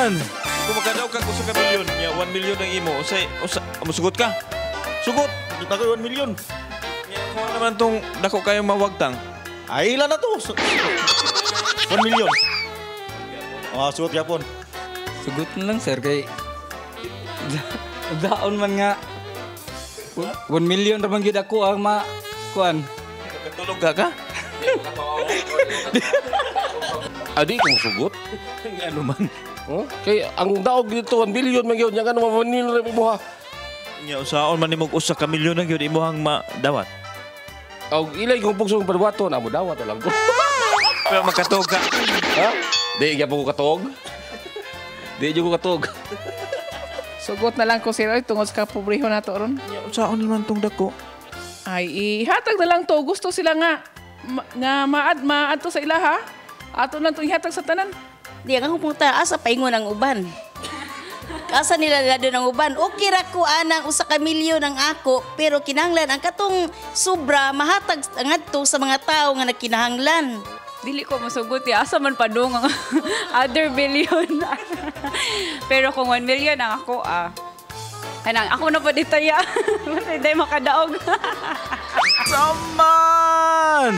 Man! Kung makadaog ka 1 milyon, nya 1 million ang imo, unsay usa musugot ka? Sugot. Tagoy 1 million. Nya kung naman tong dako kayong mawagtang. Ay, ila na to. 1 million. Ah, sugot gyapon. Sugot na lang, sir, kay daon man nga 1 million ra man gyud ako ang ma kuan. Katulog ka ka? Adi ko sugot. Ano man? Oh, kay ang daog dito 1 billion man gyud nya ngano 1 million ra imuha. Nya usaon man nimog 1 milyon ang gyud imuhang madawat? Og ilay kong pugsong padwaton amo dawat lang ko. Pero makatog ka. Ha? Di gyapon ko katog. Di jud ko katog. Sugot na lang ko, sir, oy, tungod sa kapobrehon nato ron. Nya usaon naman tong dako? Ay, ihatag na lang to. Gusto sila nga nga maad maadto sa ilaha. Ato lang to ihatag sa tanan. Di ang akong punta, asa paingon ang uban? Asa nila lado ng uban? Okay ra ko anang 1 milyon ang ako, pero kinahanglan ang katong sobra mahatag ngadto sa mga tao nga nagkinahanglan. Dili ko musugot ya. Asa man padung ang other billion? Pero kung 1 million ang ako, ah. Kanang ako na pa dito ya. Matay day makadaog. Saman!